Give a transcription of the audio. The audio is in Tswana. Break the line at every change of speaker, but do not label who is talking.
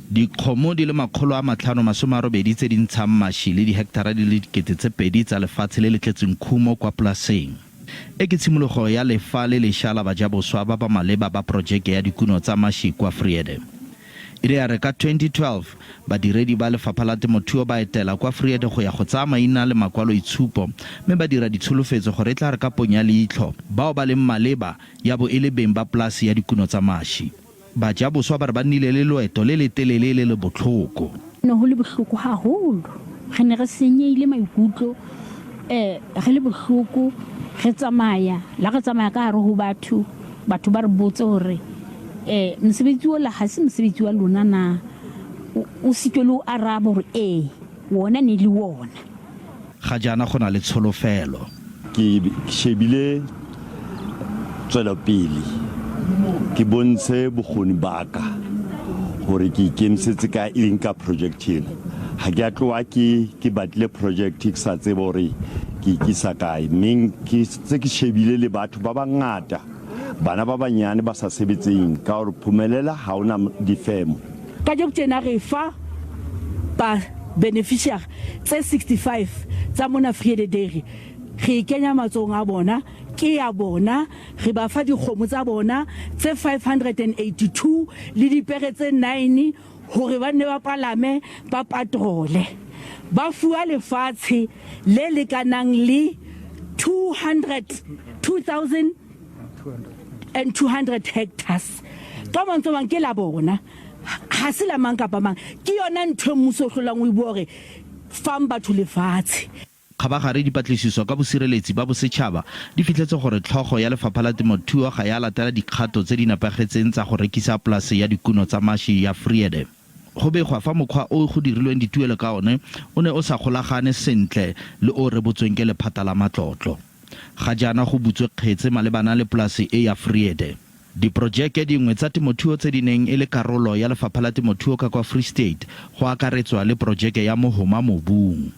Dikgomo di le 580 tse di ntshang maši le diheketara di le 2000 tsa lefatshe le le tletseng khumo kwa polaseng. E ke tshimologo ya lefa le leša la bajaboswa ba ba maleba ba porojeke ya dikuno tsa maši kwa Vrede. E ile ya re ka 2012 badiredi ba Lefapha la Temothuo ba etela kwa Vrede go ya go tsaya maina le makwaloitshupo mme ba dira ditsholofetso gore e tla re ka ponya leitlho bao ba leng maleba ya bo e le beng ba polase ya dikuno tsa maši. Bajaboswa ba re ba nnile le loeto le le telele le le botlhoko.
Ne ho le bohloko haholo. Re ne re senyehile maikutlo, re le bohloko, re tsamaya, la re tsamaya ka hare ho batho, batho ba re botse hore mosebetsi ola ha se mosebetsi wa lona na? O sitwe le ho araba hore ee, wona ne le wona.
Ga jaana go na le tsholofelo.
Ke shebile tswelopele, ke bontshe bokgoni ba ka gore ke ikemisetse ka eng ka project ena. Ga ke a tloa ke ke batlile project ke sa tsebe gore ke ikisa kae, mme ke tse ke shebile le batho ba bangata, bana ba banyane ba sa sebetseng ka gore Phumelela ga ona difemo.
Kajeno tjena re fa ba beneficiary tse 65 tsa mona Vrede Dairy, re e kenya matsohong a bona, ke ya bona, re ba fa dikgomo tsa bona tse 582 le dipere tse nine hore ba nne ba palame ba patrole. Ba fuwa lefatshe le lekanang le 200, 2,200 hectares. Ka mantswe a mang ke la bona. Ha se la mang kapa mang. Ke yona ntho e mmuso o hlolang o e bua hore fang batho lefatshe.
Kgabagare dipatlisiso ka bosireletsi ba bosetšhaba di fitlhetse gore tlhogo ya lefapha la temothuo ga ya latela dikgato tse di nepagetseng tsa go rekisa polase ya dikuno tsa maši ya Vrede. Go begwa fa mokgwa o go dirilweng dituelo ka one o ne o sa golagane sentle le o o rebotsweng ke lephata la matlotlo. Ga jaana go butswe kgetse malebana le polase e ya Vrede. Diporojeke dingwe tsa temothuo tse di neng e le karolo ya Lefapha la Temothuo ka kwa Free State, go akaretswa le porojeke ya Mohoma Mobung.